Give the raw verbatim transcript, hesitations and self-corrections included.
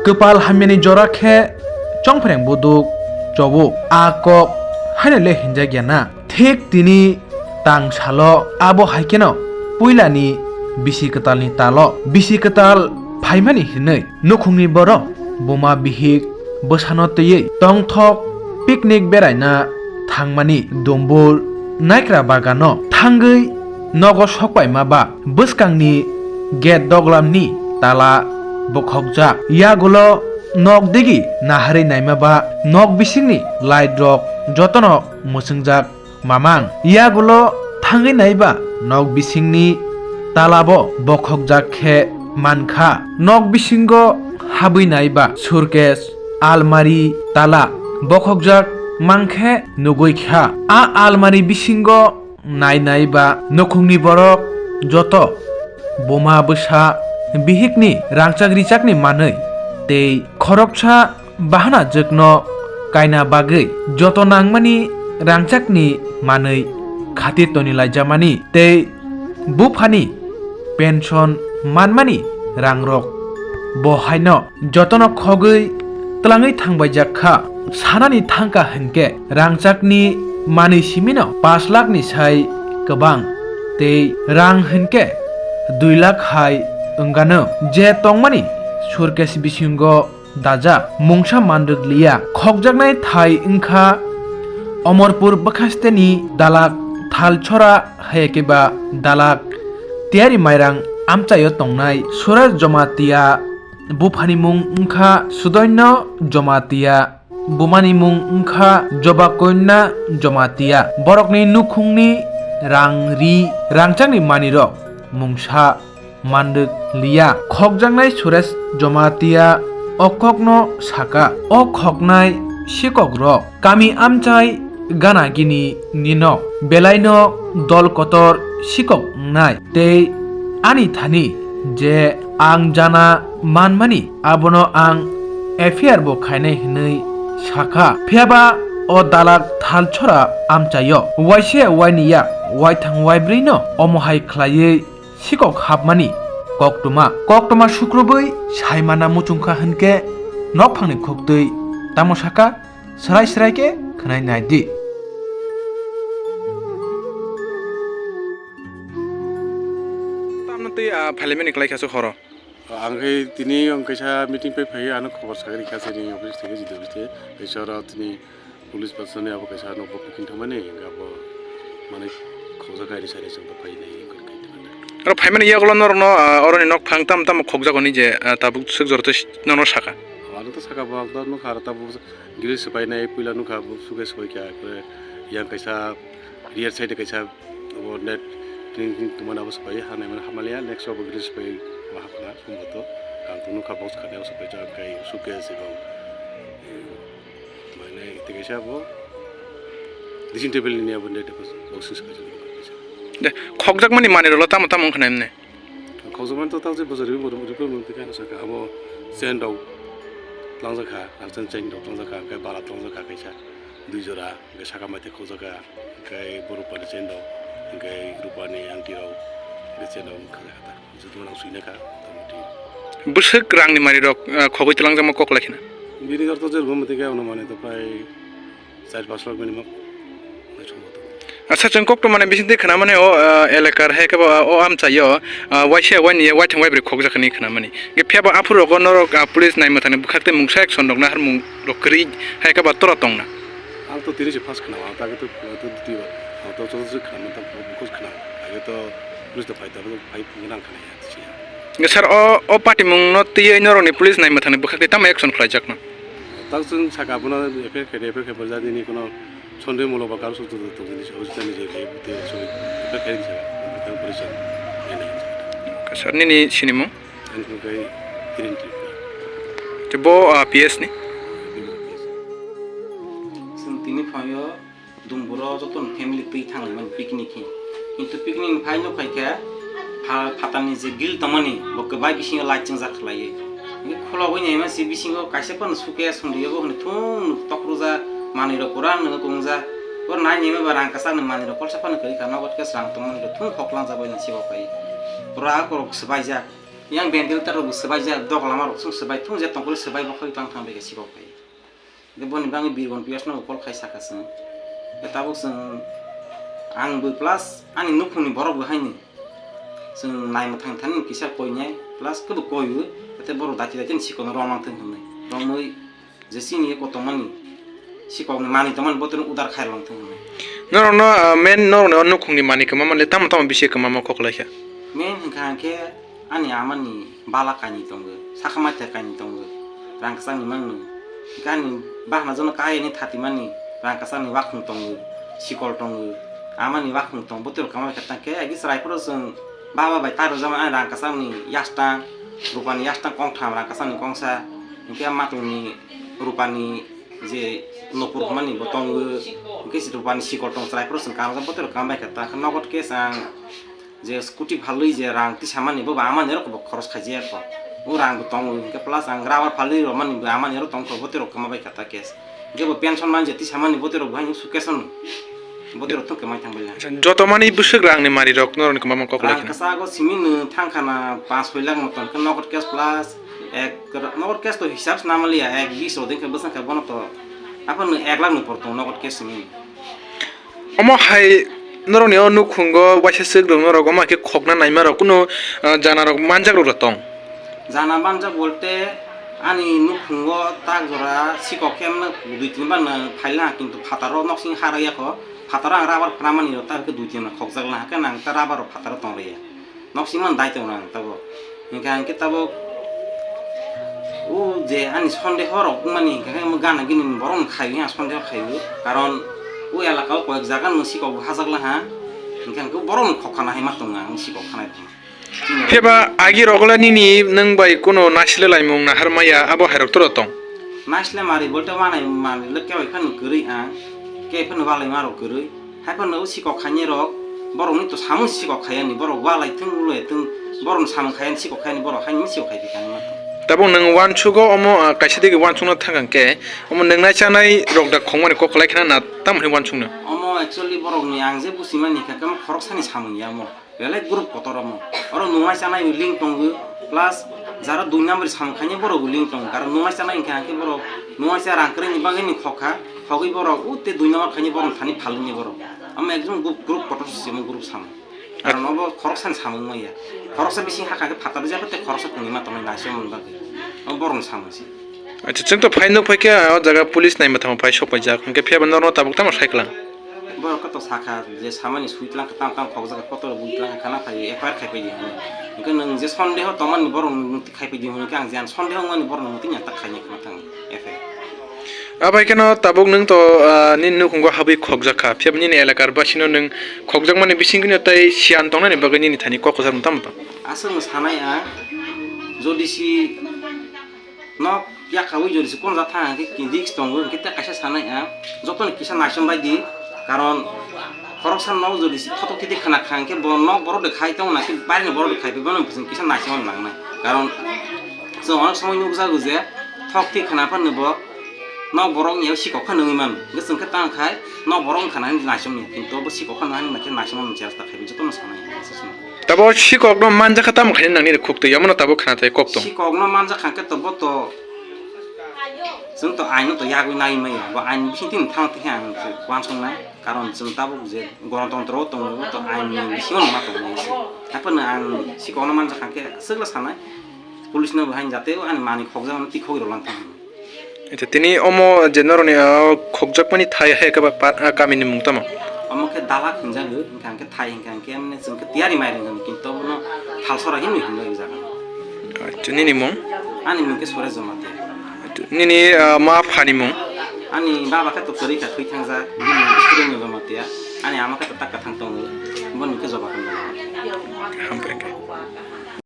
Kwpal hamyani jora khe chongphreng buduk chobo, a kok haino le hinjak ya na. Thik tini tang salo abo hai kheno puilani bisi kwtalni talo. Bisi kwtal phaimani hinwi nukhungni borok buma bihik bwsano twiwi tongthok picnic beraina thangmani dumbul naikra bagano thangwi nogo sokpaima ba bwskangni gate doglamni tala bokhokjak. Yagulo nok digi naharwi naima ba nok bisingni light rok jotono mwchwngjak mamang. Yagulo thangwi naiba nok bisingni talabo bokhokjak khe mankha. Nok bisingo habwi naiba suitcase, almari, tala bokhokjak mankhe nugwi kha. A almari bisingo nai nai ba nukhungni borok joto buma bwsa bihikni rangchak richakni manwi tei khoroksa bahanajwkno kaina bagwi joto nangmani rangchakni manwi khatir tonilaijamani tei buphani pension manmani rangrok bo haino jotono khogwi twlangwi thangbaijak kha. Sanani thangkha hinkhe rangchakni manwi simino pash lakhni sai kwbang tei rang hinkhe dui lakh hai wngano. Je tongmani suitcase bisingo dajak mungsa manrwk liya. Khokjaknai thai wngkha Omorpur bwkhasteni dalak Thalchora hai khe ba dalak Tiyari Mairang amchaio tongnai Suresh Jomatia. Buphani mung wngkha Sudoino Jomatia, bumani mung wngkha Jobakoinna Jomatia. Borokni nukhungni rang ri rangchakni manwirok mungsa manrwk liya. Khokjaknai Suresh Jomatia o kokno saka, o khoknai sikokrok kami amchai gana gini nino belaino dol kotor sikok wngnai tei ani thani je ang jana manmani abono ang F I R bo khainai hwnwi sakha. Phiyaba o dalak Thalchora amchaio waisa waini ya waithang waibrwino omo hai khlaiwi sikok hapmani koktwma. Koktwma sukrubwi saimana muchungkha hinkhe nokphangni khuktwi tamo saka, srai srai khe khwnai naidi. Tamno twi, ah, phailaimani kwlai kha se horo. Ang khe tini ang kaisa meeting pai phai, ano khobor sagri kha se ni office theke jidi office theke. Kaisa oro tini police personnel abo kaisa nokbo picking thangmani, hingke abo mane khokjak kaini sari chwng pai nai wngkha khe. Oro phaimani yagulo norokno, ah, oroni nokphang tam tam khokjak hwnwi je, ah, tabuk swk jora tei nono saka. Ano to saka bo ang to nukha aro tabuk grill swpainai puila nukha bo suke swpai kha, yang kaisa rear side kaisa Obo net clean clean tongmani abo swpai ha naimani hamaliya, next o bo grease bai bo hapna sumboto. Ang to nukha box khani abo swpai jagha kai suitcase ebo, eh, mane tei kaisa abo dressing table ni abo net abo box swpai jagha kaisa. De, khokjakmani manwi roklo tamo tamo wngkha naimani? Khokjakmani to tamo je bwsari bo rwphaimani tei kaisa abo chain rok tlangjak kha, rangchak chain rok tlangjak kha, hwnkhe bara tlangjak kha kaisa dui jora, hwnkhe saka mai tei khokjak kha. Hwnkhe bo rupani chain rok, hwnkhe rupani angti rok, hwnkhe chain rok wngkha kha ta. Joto rang swina kha, motamoti. Bwswk rangni manwi rok, ah, khogwi twlangjakma kok lai kheno? Bini ortho je rwma tei khe ano manwi to prai char panch lakh minimum. Nai songbo to. Acha, chwng kok to mane bising twi khna mani o, ah, elakar hai khe bo, ah, o amchaio, ah, waisa waini waithang waibrwi khokjak hinwi khna mani. Hwnkhe phiya bo aphuru rogo norok, ah, police nai mwthangni bwkhak tei mungsa action rok naharmung rok kwrwi hai khe bo tora tongna. Ang to tini se first khna, ang to age to, to dutibar, ang to joto se khna, ang to bukhuk khna, age to police to phai, to phai phunukna ang khna ya, siya. Nge sir, o, o patimung no twiwi norokni police nai mwthangni bwkhak tei tamo action khlaijakno? Tang chwng saka bono F I R khe, F I R khe bo jani ni kono sondey mulo ba karu sotto tong jani se, o jani je khe, te sori, F I R khe ni saka, tang police nai nai. Sir, nini sinimung? Ang khe Kirin Tripura. Te bo, ah, P S ni? Chwng tini phaio Dumburo joto ni family twi thanglaimani picnic khe. Kintu picnic ni phai nuk khai khe pha-, phatarni je grill tongmani bo kwbai bisingo light chengjak khlaiwi. Hwnkhe khulogwi naima se bisingo kaisa phano suke songwi abo hwnwi thung nuk tokrujak manwi rok pura nwng kongjak. Bo nai naima ba rang kwchak ni manwi rok kolsa phano kwrwi kha nogo tei swrang tongmani rok thung khoklangjak bai no sebo phai. Pura akorok swbaijak. Yang ventilator rok bo swbaijak, dogla ma rok chwng swbai thung je tongkol swbai bo khoi tang thang bai khe sikok bai. Hingke boni bagwi Birgon P S no call khai sakha chwng. Hingke tabuk chwng ang bo plus ani nukhungni borok bo haino chwng naimwthang thani kisa koinai plus kebo koiwi tei borok dati dati ni sikokno romang thung hwnwi romwi je chini kotomani sikokni manwi tongmani botorno udar khairok thung hwnwi. Norokno, ah, main norokni o nukhungni manwi kwma manle tamo tamo bisi kwma ma kok laikha? Main hwnkha hwnkhe ani amani bala kainwi tongo, sakha maitha kainwi tongo, rang kwchangni mangno. Hwnkhe ani bahna jono kayani thatimani rang kwchangni wakhung tongo, sikol tongo, amani wakhung tongo, botorok kwma bai kha tangkhe agi chwrai phuru chwng baba bai ta rwjakmani ani rang kwchangni yastang, rupani yastang kongtham, rang kwchangni kongsa, hwnkhe matungni rupani je nopor hwnmani bo tongo, hwnkhe rupani sikol tong chwrai phuru chwng kanjak botorok kwma bai kha tangkhe nogo khe chwng. Je scooty phalwi je rang tisamani bo ba amani rok bo khoros khaijaya kho. O rang bo tongo hwnkhe plus ang rubber phalwi romani bo amani oro tongkho bote rok kwma bai kha ta case. Hwnkhe bo pension man je tisamani bote rok bo haino suitcase no. Bote rok thok kwmai thang bai. Joto mani bwswk rang ni mari rok norok ni kwma kok lai khna. Rang kwchak o simi no thang khana panch soi lakh moton khe nogod cash plus ek nogod cash to hisab se namaliya ek bis rok dengkhe bwsang khe bono to aphano ek lakh ni por tongo nogod cash simi. Omo hai norokni o nukhungo waisa swk rok norok omo hai khe khokna naima rok kunu, ah, jana rok manjak rok tong. Jana manjak bolte ani nukhungo tak jora sikok khe mano dui tin bar no phaila kintu phataro noksing haraya kho phataro ang rubber phanamani rok tak khe dui tin khokjak la khe nang ta rubber rok phataro tong raya. Nok sima dai tong ang tabuk. Hingkha hingkhe tabuk o je ani sondeho rok wngmani hingkha khe omo gana gini borok no khaio, sondeho khaio. Karon o elaka o koyek jaga no sikok bo hajak laha. Hingkha hingkhe borok no khokha nahai ma tongo ang sikok khanai tongma. Phiya ba agi rok le nini nwng bai kuno naisle laimung nahar maya abo hai rok toro tong. Naisle mari bolte wanai mari le kewai phano kwrwi ang. Kewai phano walai ma rok kwrwi. Haiphano o sikok khainai rok, borokni to samung sikok khaiani, borok walai thung, ulai thung, borokni samung khaiani, sikok khaiani, borok haino sikok khai phikha hinwi ma thang. Tabuk nwng uansugo omo, ah, kaisa digi uansukna thang khe, omo nwngnai chanai rok da khongmani kok kwlai khna na tamo hinwi uansukno? Omo actually borokni ang je buchimani kha, khe omo khoroksani samung ya omo. Belai group kotor omo. Oro nungmai chanai bo link tongo, plus jara dui number samung khainai borok bo link tongo. Karon nungmai chanai hwnkhe hwnkhe borok nungmai cha rang kwrwini bagwi ni khokha, khogwi borok o tei dui number khainai borok thani phalwini borok. Omo ekdom group, group kotor se omo group samung. Karon obo khoroksani samung wngya. Khoroksa bising hakha khe phatar rijak tei khoroksa tongwi ma tongnai naisingmani bagwi. Omo borokni samung se. Acha, chwng to phai nuk phai khe o jaga police nai mwthangma phai sok paijak. Hwnkhe phiya ba norno tabuk tamo sai kwlang? Borok khe to sakha je samani sui tlang kha, tamo tamo khokjak kha, kotor bui tlang kha, khana phai F I R khai phai di hinwi. Hwnkhe nwng je sondeho tongmani borok nwng khai phai di hinwi khe ang je ang sondeho wngmani borok nwng tini ang tak khaina khna thang F I R. Abai kheno tabuk nwng to, ah, nini nukhungo habwi khokjak kha, phiya ba nini elakar basino nwng khokjakmani bisingtwi tei siyan tongnani bagwi nini thani kok kwchar tamo tong? Aswkno sanai ang, jodi si nok yakhawui jodi se konja thang hwnkhe risk tongo, hwnkhe tei kaisa sanai ang jotoni kisa naichom bai di, karon khoroksa nok jodi se thotok thidi khna kha hwnkhe bo nok borok de khai tongo na khe baireni borok de khai bai bono kisa naichom nangnai, karon chwng onek somoi nukjago je thok thik khna phano bo nok borok ni sikok phano wngwi mano, hwnkhe chwng khe tang khai nok borok wngkha na hinwi naichom ya, kintu bo sikok phano hinwi naichom mano chesta khai bai jotono sanai ang. Tabo sikokno manjakha tamo khaina nangni khuk twi, omono tabo khna twi kok tong. Sikokno manjakha khe to bo to, chwng to aino to yagwi nai maya, bo ain bising tini thang twi ang uansuknai, karon chwng tabuk je gonotontro o tongo, bo to ain ni bisingo ma tongnai se. Haphano ang sikokno manjakha khe swkla sanai, police no bo hain jate ani manwi khokjakmani tikhogwi rwlang thang. Acha, tini omo je noroni, ah, khokjakmani thai hai khe ba pa-, ah, kamini mung tamo? Omo khe dalak hinjago, hwnkha hwnkhe thai hwnkha hwnkhe mane chwng khe tiyari mai rwngkha, kintu obono thalsora hinwi hinwi jaga. Acha, nini mung? Ani mung khe Suresh Jamatia. Acha, nini, ah, ma phani mung? Ani baba khe to kwrwi kha, thwi thangjak, bini mung khe Surendra Jamatia. Ani ama khe to tak kwthang tongo, boni mung khe Joba Kanda. Hambai khe.